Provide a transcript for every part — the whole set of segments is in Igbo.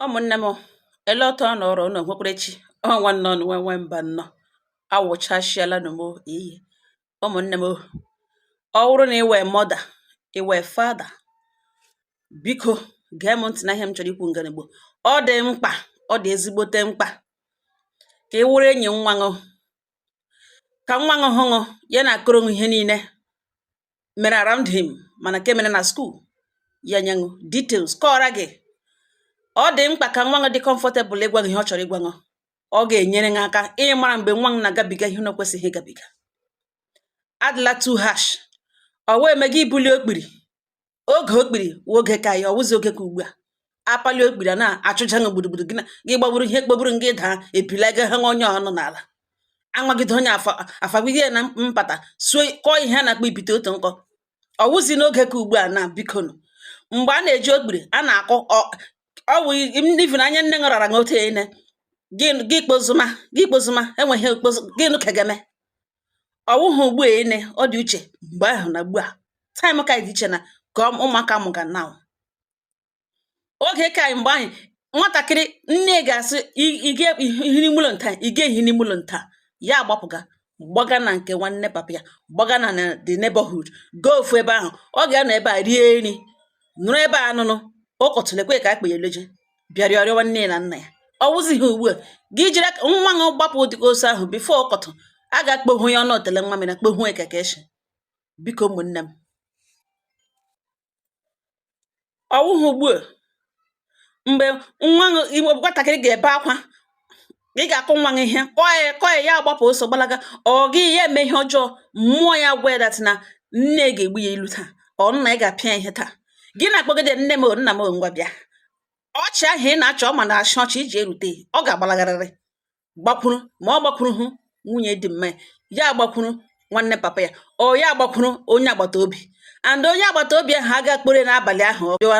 Ụmụ̀nnē m, ele otu ọ nọ̀rọ̀ unu hụkwara chi ọ nwanne unu nwe nwe mba nnọọ awụchasịala nụ m iyi. Ụmụ̀nnē m, ọ wụrụ na ị wụ mother, ị wụ father, biko gee m ntị na ihe m chọrọ ikwu nganigbo. Ọ dị mkpa, ọ dị ezigbote mkpa ka ị wụrụ enyi nwa ṅụ, ka nwa ṅụ hụ ṅụ ya na-akọrọ ṅụ ihe niile mere around him, mana nke mere na school ya nye ṅụ details kọọra gị. Ọ dị mkpa ka nwa ṅụ dị comfortable ịgwa gị ihe ọ chọrọ ịgwa ṅụ. Ọ ga-enyere ṅụ aka ịmara mgbe nwa ṅụ na-agabiga ihe na-ekwesịghị ịgabiga. Adịla too harsh. Ọ wee eme gị ibuli okpiri oge okpiri wụ oge ka ya ọwụzi oge ka ugbu a apali okpiri a na-achụja ṅụ gburugburu gị na gị gbagburu ihe kpogburu gị daa ebilaga ha onye ọnụ n'ala anwagide onye afa afagide ya na mpata suo kọọ ihe a na-akpọ ibite otu nkọ. Ọwụzi n'oge ka ugbu a na bikonu mgbe a na-eji okpiri a na-akọ ọ wụ even anya nne ṅụ rara ṅụ otu ene gị gị kpozuma gị kpozuma enweghị ekpozu gị nụ kegeme. Ọwụghị ugbu a ene ọ dị uche mgbe ahụ na ugbu a time ka dị iche na ka ụmụaka mụga now. Oge ka anyị mgbe ahụ nwatakịrị nne ga-asị ị ga ehi n'ime ụlọ nta, ị ga-ehi n'ime ụlọ nta, ya agbapụga gbaga na nke nwanne papa ya, gbaga na the neighborhood, gaa ofu ebe ahụ ọ ga-anọ ebe a rie nri, nụrụ ebe a anụnụ ụkọtụlekwe ka akpa ya eleje bịa rịọ rịọwa nne na nna ya. Ọ wụzighị ugbu a gị jiri aka nwa ṅụ gbapụ dịka ose ahụ before ụkọtụ a ga-akpọhu ya ọnụ otele nwa mere kpohu ya ka eshi. Biko ụmụnne m, ọwụghị ugbu a mgbe nwa ṅụ igbo nwatakịrị ga-ebe akwa, ị ga-akụ nwa gị ihe kọọ ya kọọ ya, ya agbapụ ọsọ gbalaga. Ọ gị ya eme ihe ọjọọ, mmụọ ya gwa ya that na nne ga-egbu ya ilu taa, ọ nna ya ga-apịa ya ihe taa. Gị na-akpọgide nne m o, nna m o, ngwa bịa. Ọchị ahụ ị na-achọ ọ ma na-achị ọchị iji erute, ọ ga-agbalagarịrị gbakwuru. Ma ọ gbakwuru hụ nwunye dị mma ya, agbakwuru nwanne papa ya, ọ ya agbakwuru onye agbata obi, and onye agbata obi ahụ aga kpore n'abalị ahụ, ọ bịawa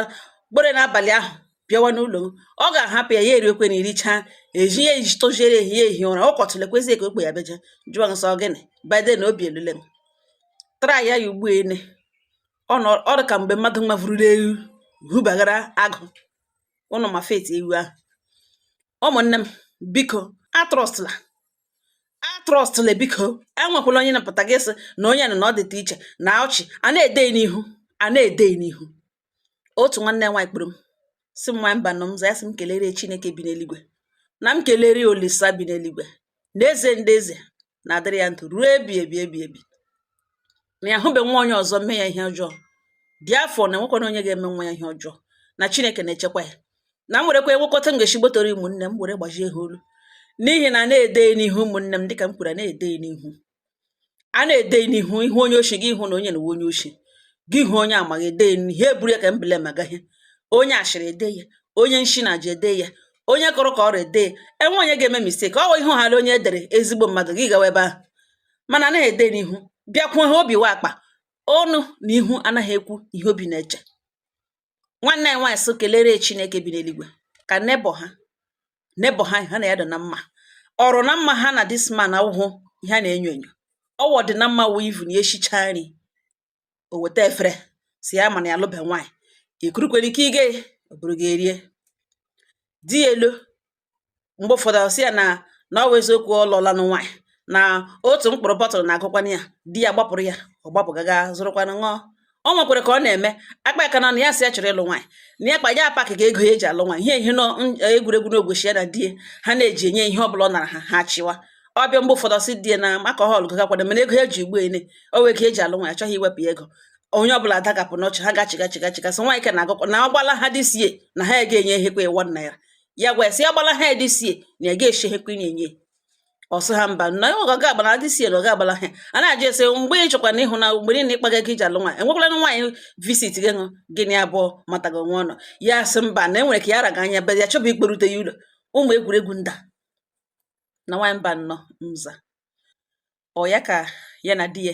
kpore n'abalị ahụ bịawa n'ụlọ, ọ ga-ahapụ ya, ya eriekwe na irichaa eji ya eji tụziere ehi ya ehi ụra. Ụkọtụlekwezie ka okpe ya beje jụọ nsọ gịnị bade na obi elule m try ya. Ya ugbu ene ọ nọ ọ dị ka mgbe mmadụ nwavururu ewu hubagara agụ ụnụ ma feti ewu ahụ. Ụmụnne m, biko atrustla atrustla, biko enwekwala onye napụta gị sị na onye nọ na ọ dịta iche na ọchị a na-ede n'ihu a na-ede n'ihu. Otu nwanne ya nwaanyị kpọrọ m sị m nwa mba nọ m za ya, sị m kelere Chineke bi n'eluigwe, na m kelere ya Olisa bi n'eluigwe na eze ndị eze na-adịrị ya ndụ ruo ebi ebi ebi ebi, na ya hụbe nwa onye ọzọ mee ya ihe ọjọọ dị afọ, na enwekwana onye ga-eme nwa ya ihe ọjọọ, na Chineke na-echekwa ya, na m werekwa enwekọta m ga-esi gbotere ụmụnne m were gbajie ha olu n'ihi na na-ede n'ihu. Ụmụnne m, dịka m kwuru, a na-ede n'ihu, a na-ede n'ihu ihu onye oshi gị hụ na onye na onye oshi gị hụ onye amaghị ede n'ihe eburu ya ka mbele magaghị onye ashịrị ede ya, onye nshi na aja ede ya, onye kọrọ ka ọrụ ede ya. Enwe onye ga-eme mistake ọ wụ ihu ghara onye edere ezigbo mmadụ gị gawa ebe ahụ, mana anaghị ede n'ihu bịakwuo ha obi wa akpa ọnụ na ihu anaghị ekwu ihe obi na-eche. Nwanne ya nwaanyị sị kelere Chineke bi n'eluigwe ka neighbor ha, neighbor ha ha na ya dị na mma, ọrụ na mma ha na this man awụhụ ihe a na-enyo enyo. Ọwụ dị na mma wụ even ya eshicha nri o weta efere si ya mana ya alụbe nwaanyị ikurukwere ike ige o buru gị erie di ya elu. Mgbe ụfọdụ ọ sị ya na na ọ wụ eziokwu ọ lụọlanụ nwaanyị na otu mkpụrụ bottle na-agụkwanụ ya. Di ya gbapụrụ ya, ọ gbapụgaga zụrụkwanụ ṅụọ. O nwekwara ka ọ na-eme akpa aka na ya sị ya chọrọ ịlụ nwaanyị na ya kpa ya apaki ka ego ya eji alụ nwaanyị ihe ihe nọ egwuregwu n'ogbochi ya na di ya ha na-eji enye ihe ọbụla ọ nara ha ha chịwa ọbịa. Mgbe ụfọdụ ọsị di ya na alcohol gagakwado mana ego ya ji ugbu ene o wee ego eji alụ nwaanyị achọghị iwepụ ya ego. Onye ọbụla dagapụ n'ọchị ha gachiga chiga chiga sị nwaanyị ka na-agụkwa na ọ gbala ha this year na ha ga-enye ehekwe ₦1. Ya gwa ya sị ya gbala ha this year na ya ga-eshi ehekwe na-enye. Ọ sị ha mba na ọ ga agbala this year na ọ ga-agbala ha. A na-ajụ ese mgbe ị chọkwa na ịhụ na mgbe niile ịkpaga ego iji alụ nwaanyị enwekwala nwaanyị visit gị ṅụ gịnị abụọ mataga onwe ọnụ ya sị mba na enwere ka ya raga anya be ya chọbụ ikperute ya ụlọ ụmụ egwuregwu nda na nwaanyị mba nnọọ nza. Ọ ya ka ya na di ya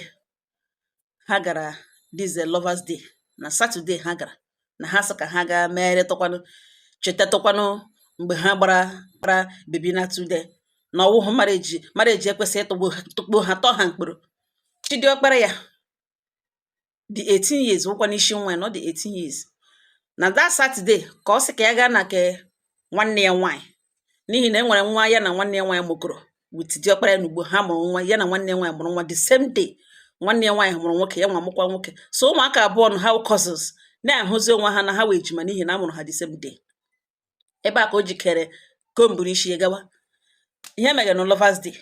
ha gara this lovers day na Saturday ha gara na ha sị ka ha gaa megharịtụkwanụ chetatụkwanụ mgbe ha gbara gbara baby na today na ọwụhụ marriage marriage ekwesịghị ịtụgbu tụkpuo ha tọọ ha mkpụrụ. Chidiọkpara ya dị 18 years wụkwa n'isi nwa ya na ọ dị 18 years na that Saturday ka ọ sị ka ya gaa na ke Nwanne ya nwaanyị, n'ihi na e nwere nwa ya na nwanne ya nwaanyị mụkọrọ with diọkpara ya. N'ugbo ha mụrụ nwa, ya na nwanne ya nwaanyị mụrụ nwa the same day. Nwanne ya nwaanyị mụrụ nwoke, ya nwa mụkwa nwoke. So ụmụaka abụọ nọ, ha wụ cousins, na-ahụzi onwe ha na ha wee ejima, n'ihi na a mụrụ ha the same day. Ebe a ka o jikere komburu isi ya gawa. Ihe mere na Lovers Day,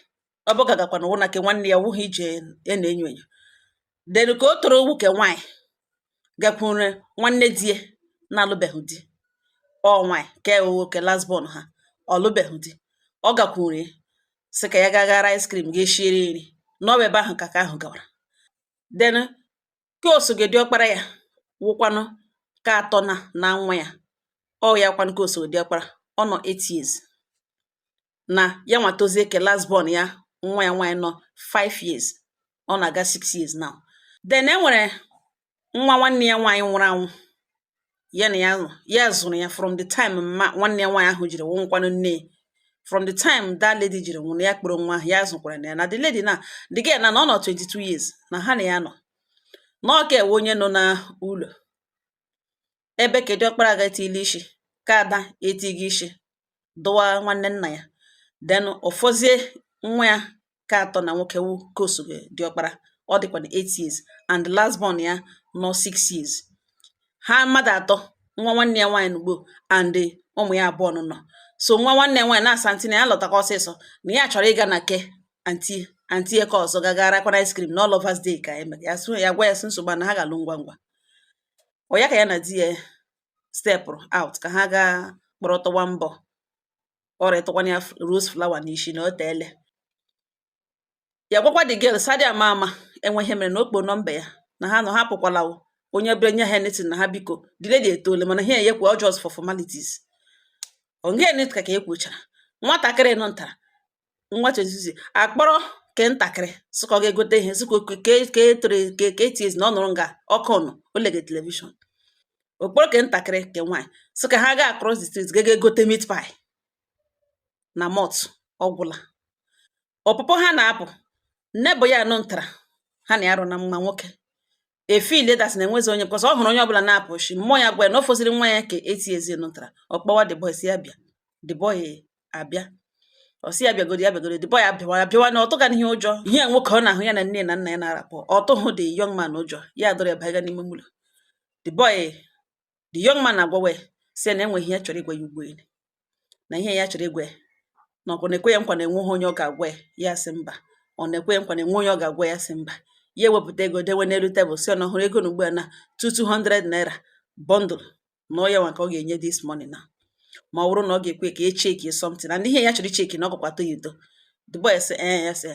ọ bụ gagakwa na ụna ke nwanne ya wụghị ije ya na-enyo enyo. Then ka o toro nwoke nwaanyị gakwuru nwanne di ya na-alụbeghị di, ọ nwaanyị ke nwoke last born ha, ọ lụbeghị di. Ọ gakwuru ya sị ka ya gaa gara ice cream, ga-eshiere nri n'ọba ebe ahụ ka ahụ gawara. Then ke osogo diọkpara ya wụkwanụ ka atọ na nwa ya, ọ ya kwanụ ka osogo diọkpara, ọ nọ 8 years na ya nwa tozie. Ke last born ya, nwa ya nwaanyị nọ 5 years, ọ na-aga 6 years now. Then e nwere nwa nwanne ya nwaanyị nwụrụ anwụ ya na ya nọ, ya zụrụ ya from the time mma nwanne ya nwaanyị ahụ jiri nwụkwanụ nne ya. From the time that lady jiri nwụrụ, ya kpọrọ nwa ahụ, ya zụkwara na ya na the lady na the girl na ọ nọ 22 years na ha na ya nọ na ọ ka ewe onye nọ na ụlọ ebe ke diọkpara ga-etili isi ka ada etighị isi dụwa nwanne nna ya. Then ụfọzie nwa ya ka atọ na nwoke wu ka osogo diọkpara, ọ dịkwa na 8 years, and the last born ya nọ 6 years. Ha mmadụ atọ, nwa nwanne ya nwaanyị n'ugbo and ụmụ ya abụọ nọ nọ. So nwa nwanne ya nwaanyị na-asa ntị na ya lọtakwa ọsịsọ, na ya chọrọ ịga na ke aunty ya ka ọzọ gagara kwana ice cream na Lovers Day ka emere ya. Sị ya gwa ya sị nsogbu na ha ga-alụ ngwa ngwa. Ọ ya ka ya na di ya stepụrụ out ka ha gaa kpọrọ tọwa mbọ ọrịa tụkwana ya rose flower n'isi na o teele. Ya gwakwa the girl sadi ama ama enwe ihe mere na okpo nọmba ya na ha nọ ha pụkwala o onye bịa nye ha anything na ha biko. The lady etole, mana ihe enyekwa ọ just for formalities. Onge ka e kwuchara, nwatakịrị nọ ntara nwa 26 akpọrọ ke ntakịrị sị ka ọ ga-egote ihe, sị ka ke etoro ke 8 years na ọ nụrụ nga ọkụ nọ o lege television. Okporo ke ntakịrị ke nwaanyị sị ka ha gaa across the street ga egote meat pie na malt. Ọgwụla ọpụpụ ha na-apụ, neighbour ya nọ ntara ha na ya rụ na mma nwoke efile that na enwezi onye, because ọ hụrụ onye ọbụla na-apụ shi mmụọ ya gwa ya na o foziri nwa ya ka 8 years nọ ntara. Ọ kpọwa the boy si ya bịa. The boy abịa, ọ sị ya bịagodi, ya bịagodi. The boy abịawa, abịawa na ọtụga n'ihe ụjọ ihe nwoke ọ na-ahụ ya na nne na nna ya na-arapụ. Ọ tụhụ the young man ụjọ, ya dọrọ ya banye n'ime ụlọ. The boy, the young man na-agwawa ya sị ya na enweghị ihe ya chọrọ ịgwa ya ugbu a, na ihe ya chọrọ ịgwa ya na ọkwa na-ekwe ya nkwa na enweghị onye ọ ga-agwa ya. Ya sị mba. Ọ na-ekwe ya nkwa na enwe onye ọ ga-agwa ya? Sị mba. Ya ewepụta ego dewe n'elu tebụl, sị ọ na ọhụrụ ego na ugbu a na 200 naira bundle na ọ ya nwa ka ọ ga-enye this money na ma ọ bụrụ na ọ ga-ekwe ka e check something and ihe ya chọrọ icheki na ọ gakwa atọ ya uto. The boy sị ee. Ya sị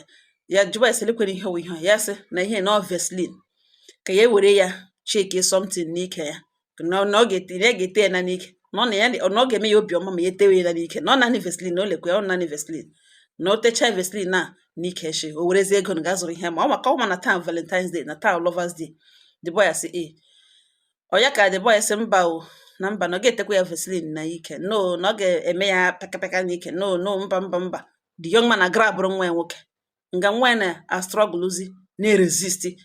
ya jụba ya sị lekwere ihe wụ ihe a? Ya sị na ihe na ọ Vaseline ka ya were ya check something n'ike ya, na ọ ga-ete ya, ga-ete ya na n'ike, na ọ na ya na ọ ga-eme ya obiọma ma ya etewe ya n'ike, na ọ naanị Vaseline, na o lekwe ọ naanị Vaseline, na o techaa Vaseline na n'ike shi, o werezie ego na ga zụrụ ihe ma ọ maka ọ ma na taa Valentine's Day, na taa Lovers Day. The boy asị ee. Ọ ya ka the boy sị mba o, na mba, na ọ ga-etekwa ya Vaseline na ike, no, na ọ ga-eme ya pekapeka n'ike, no, no, mba, mba, mba. The young man agrabụrụ nwa ya nwoke nga nwa ya na-astruggluzi na-eresist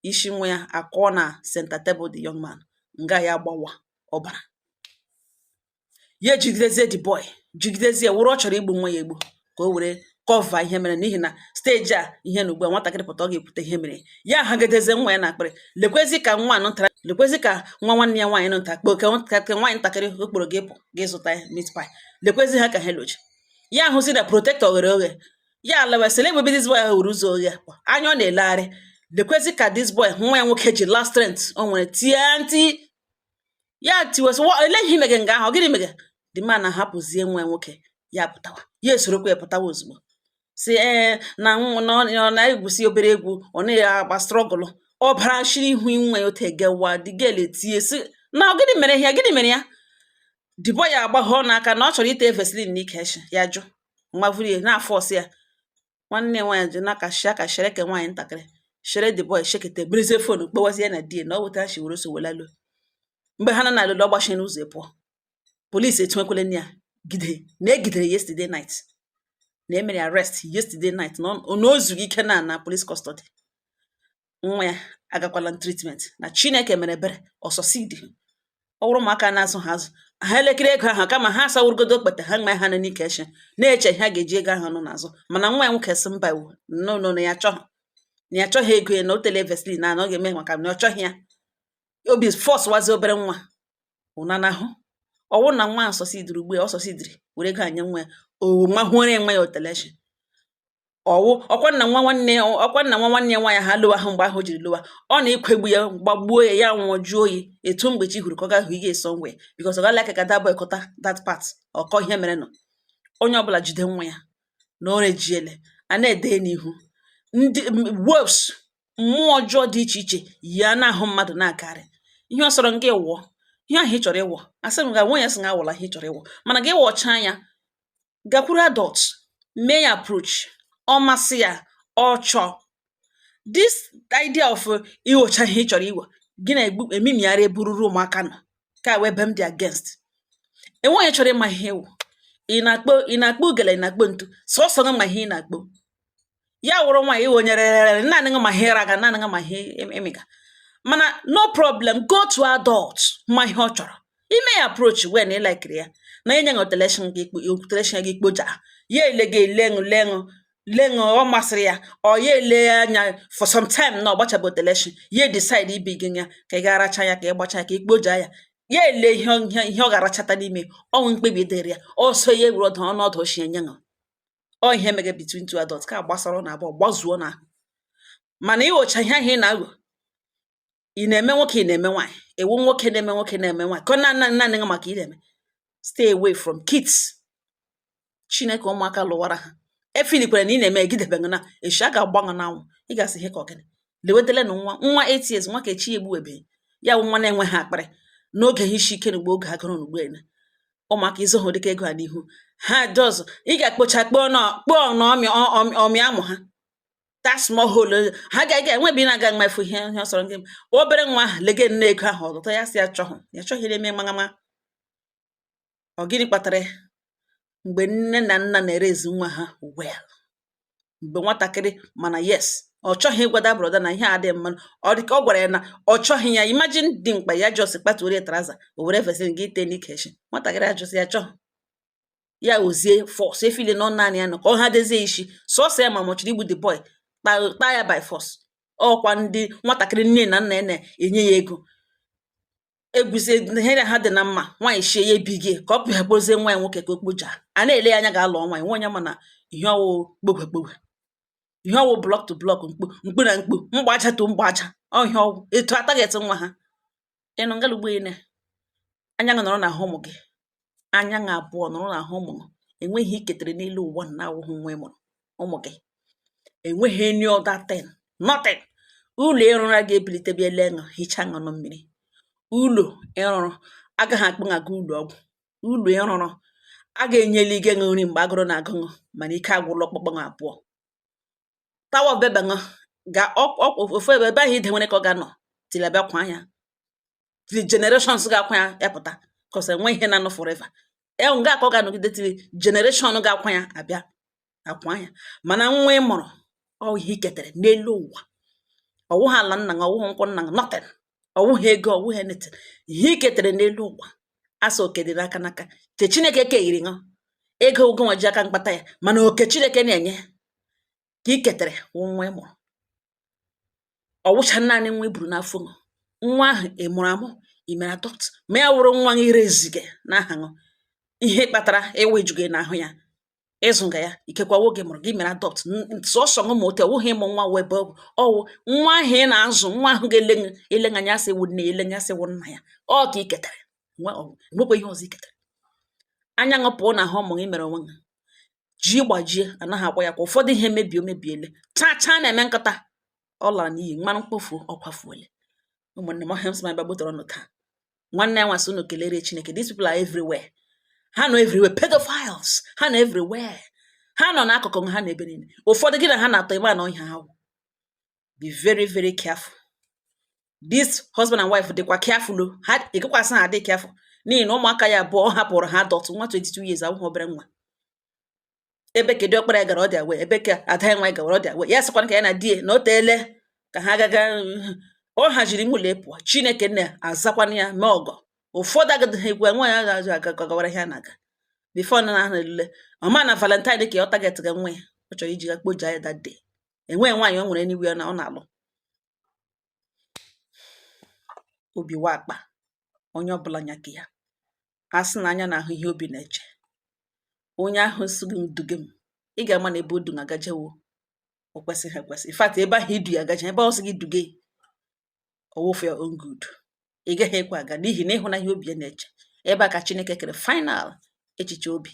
isi nwa ya akụọ na center table. The young man nga ya gbawa ọbara, ya ejigidezie the boy, jigidezie wụrụ ọ chọrọ igbu nwa ya egbu ka o were cover ihe mere, n'ihi na stage a ihe na ugbu a nwatakịrị pụta, ọ ga-ekwute ihe mere ya. Ahagidezie nwa ya na akpịrị, lekwezi ka nwa nụ ntara, lekwezi ka nwa nwanne ya nwaanyị nụ nta kpo ka nwaanyị ntakịrị okporo gị pụ gị zụta meat pie, lekwezi ha ka ha loji ya ahụzi na protector ghere oghe. Ya alawasịla ebe this boy were ụzọ oghe anya ọ na-elegharị, lekwezi ka this boy, nwa ya nwoke, ji last strength o nwere tie ntị ya tiwesị ele ihe imege nga ahụ, gịnị mege? The man na-ahapụzie nwa ya nwoke, ya pụtawa, ya esorokwa ya pụtawa ozugbo, si ee na ọ na-egwusi obere egwu, ọ na-agba struggle, ọbara shiri ihu nwa ya otu egewa. The girl etinye si na gịnị mere ya, gịnị mere ya? The boy agbahọ n'aka na ọ chọrọ ite Vaseline n'ike shi ya jụ nwa vuru ya na-afọ ọsị ya. Nwanne nwaanyị ji n'aka shi aka shere ke nwaanyị ntakịrị shere the boy shekete birizie phone kpewazie na di na ọ weta shi were so welalu. Mgbe ha na na-alụlụ ọ gbachie n'ụzọ pụọ, police etinwekwele ya gide na egidere yesterday night, na emere arrest yesterday night, na o zughị ike na police custody. Nwa ya agakwala treatment na Chineke mere ebere ọ succeed. Ọ bụrụ ụmụaka na-azụ ha azụ Ha elekere ego ahụ kama ha asawurugodo okpete ha mma ha nọ n'ike eshi na-eche ihe a ga-eji ego ahụ nọ n'azụ. Mana nwa ya nwoke sị mba, iwu no, no, na ya achọghị, na ya achọghị ego ya, na o tele Vaseline na ọ ga-eme maka na ọ chọghị ya. Obi force wazi obere nwa ụna n'ahụ ọwụ na nwa ahụ sọsidiri ugbu a, ọ sọsidiri were ego anye nwa ya, o mahuore nwa ya oteleshi. Ọwụ ọkwa nna nwa nwanne ya, ọkwa nna nwa nwanne ya nwaanyị ha lụwa ahụ. Mgbe ahụ o jiri lụwa, ọ na-ekwegbu ya, gbagbuo ya, ya nwụọ jụọ oyi etu mgbe chi hụrụ ka ọ ga-ahụ ihe somewhere, because ọ ga like ka that boy kọta that part ọkọ ihe mere nọ. Onye ọbụla jide nwa ya na o rejiele a na-ede n'ihu ndị wolves, mmụọ ọjọọ dị iche iche ya na-ahụ mmadụ na-akarị ihe ọ sọrọ gị wụọ ihe ahụ ị chọrọ ịwọ. Asị m ga nwe ya sị na awụla ihe ị chọrọ ịwọ, mana gị wọcha ya, gakwuru adult, mee ya approach, ọ masị ya, ọ chọọ. This idea of iwocha ihe ị chọrọ iwo, gị na-egbu emimigharị ebururu ụmụaka nọ ka wee ebe m dị against. Enwe onye chọrọ ịma ihe ịwụ ị na-akpọ, ị na-akpọ ugele, ị na-akpọ ntu, sọsọ gị ma ihe ị na-akpọ. Ya wụrụ nwaanyị iwe onye rere naanị gị ma ihe ịra aga, naanị gị ma ihe ịmịga. Mana no problem, go to adult ma ihe ọ chọrọ ime ya approach wee na ịlikiri ya na enye gị oteleshọn gị ikpo oteleshọn gị ikpoja ya, ele gị eleṅụ leṅụ leṅụ, ọ masịrị ya, ọ ya ele anya for some time na ọ gbachabụ oteleshọn ya, decide ibi gị ya ka ị ga-aracha ya, ka ị gbacha ya, ka ị kpoja ya, ya ele ihe ọ ga-arachata n'ime ọnwụ mkpebi dịrị ya ọsọ ya ewere ọdụ ọnọdụ ochie nye ṅụ. Ọ ihe mege between two adults ka gbasara na abụọ gbazuo na. Mana ịghọcha ihe ahụ ị na-aghọ, ị na-eme nwoke, ị na-eme nwaanyị, ewu nwoke na-eme nwoke na-eme nwaanyị, ka ọ na naanị gị maka ị na-eme. Stay away from kids. Chineke ụmụaka lụwara ha efilikwere na ị na-eme egidebe na echi a ga-agba gị n'anwụ. Ị ga-asị ihe ka ọ gịnị lewetele na nwa nwa 8 years, nwa ka echi ya egbuwebe ya wụ nwa na-enweghị akpịrị n'oge ha isi ike na ugbo oge agụrụ na ugbo ene ụmụaka izohụ dịka ego a n'ihu ha doz. Ị ga-akpocha kpọọ na kpọọ na ọmị ọmị amụ ha, that small hole ha ga-aga enwebi na-aga mmefu ihe ihe ọ sọrọ gị. Obere nwa ahụ lege nne ego ahụ ọtụtụ ya sị ya chọhụ, ya chọghị eme mama. Ọ gịnị kpatara ya? Mgbe nne na nna na-erezi nwa ha well, mgbe nwatakịrị mana yes, ọ chọghị ịgwa that brother na ihe a adịghị mma, ọ dị ka ọ gwara ya na ọ chọghị ya. Imagine dị mkpa ya just kpatuo trouser, o were Vaseline gị tee n'ike echi. Nwatakịrị ajụsị ya chọghị ya, ozie force efile nọ naanị ya nọ ka ọ ha dezie isi sọsọ ya ma mọchiri igbu the boy kpaa ya by force. Ọkwa ndị nwatakịrị nne na nna ya na-enye ya ego egwuzie ihe na ha dị na mma. Nwaanyị shie ya ebigie ka ọ pịakpozie nwa ya nwoke ka o kpoja a na-ele ya anya ga-alụ nwaanyị nwa onye, mana ihe ọwụ kpogwe kpogwe, ihe ọwụ block to block, mkpu mkpu na mkpu, mgbaja to mgbaja, ọ ihe ọwụ etu ataghị nwa ha ịnụ ngalugbo ine. Anya gị nọrọ n'ahụ ụmụ gị, anya gị abụọ nọrọ n'ahụ ụmụ gị. Enweghị iketere n'elu ụwa na awụghị nwa ị mụrụ, ụmụ gị. Enweghị any other thing, nothing. Ụlọ ịrụrụ a ga-ebilite bịa lee ṅụ hichaa ṅụ mmiri. Ụlọ ịrụrụ agaghị akpụ aga ụlọ ọgwụ. Ụlọ ịrụrụ a ga-enyeli gị nri mgbe agụrụ na-agụ ṅụ, mana ike agwụla ọkpụkpụ ṅụ abụọ. Tower of Babel ṅụ ga ofu ebe ebe ahụ ide nwere ka ọ ga-anọ till abịa kwa ya, till generations ga-akwa ya ya pụta, cause enwe ihe na-anọ forever. E nga ka ọ ga-anọgide till generation ga-akwa ya abịa akwa ya. Mana nwa ị mụrụ, ọ ihe i ketere n'elu ụwa, ọwụghị ala nna gị, ọwụghị nkwụ nna gị, nothing, ọwụghị ego, ọwụghị anything. Ihe i ketere n'elu ụwa asa oke dị n'aka n'aka che Chineke keghiri ṅụ ego ogo nwa ji aka mkpata ya, mana oke Chineke na-enye ka i ketere wụ nwa ị mụrụ. Ọwụcha naanị nwa i buru n'afọ ṅụ, nwa ahụ ị mụrụ amụ, ị mere adopt, ma ya wụrụ nwa gị ireziga n'aha ṅụ, ihe kpatara ịwụ iju gị n'ahụ ya ịzụga ya, ikekwa nwoge mụrụ gị mere adopt sọsọ ṅụ, ma otu ọwụghị ịmụ nwa wee ebe ọwụ nwa ahụ ị na-azụ, nwa ahụ ga-ele ele anya sị wụ nne ya, ele anya sị wụ nna ya, ọ ka ị ketere. Enwekwa ihe ọzọ ị ketere. Anya ṅụ pụọ na ahụ ụmụ gị mere onwe gị ji gbajie anaghị akwa ya kwa. Ụfọdụ ihe mebie, o mebiele chaa chaa na-eme nkata ọ lara n'iyi, mmanụ mkpofu ọ kwafuole. Ụmụnne m, ọhịa m sị m gbutere ọnụ taa. Nwanne ya nwasị unu kelere Chineke. These people are everywhere, ha nọ everywhere, pedophiles ha nọ everywhere, ha nọ n'akụkụ ha na ebe niile. Ụfọdụ gị na ha na-atọ ịma na ọhịa ha wụ. Be very very careful. This husband and wife dịkwa careful o, ha ịgụkwasị ha dị careful n'ihi na ụmụaka ya abụọ ọ hapụrụ ha adult, nwa 22 years abụghị obere nwa. Ebe kedu ọkpara ya gara ọ dị awe, ebe ka ada ya nwa gawara ọ dị awe, ya sịkwana ka ya na di ya na o teele ka ha gaga ọ haziri nwụlọ pụọ. Chineke na-azakwana ya mee ọgọ. Ụfọdụ agadịghị egwu nwaanyị agaghị aga gawara ihe a na-aga before na ahụ elule ọma na Valentine ka ọ target ga nwa ya, ọ chọrọ iji ya kpoja ya that day. Enweghị nwaanyị o nwere anywhere na ọ na-alụ. Obi wa akpa onye ọbụla nya ka ya a sị na anya na-ahụ ihe obi na-eche. Onye ahụ si gị duge m, ị ga-ama na ebe o du agajewo o kwesịghị ekwesị. In fact, ebe ahụ idu ya agaje, ebe ọ sị gị duge, ọwụ for your own good. Ị gaghị ekwe aga n'ihi na ịhụ na ihe obi ya na-eche. Ebe a ka Chineke kere final echiche obi.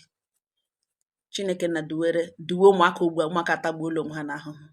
Chineke na duwere duwe ụmụaka ugbu a, ụmụaka atagbuola onwe ha n'ahụhụ.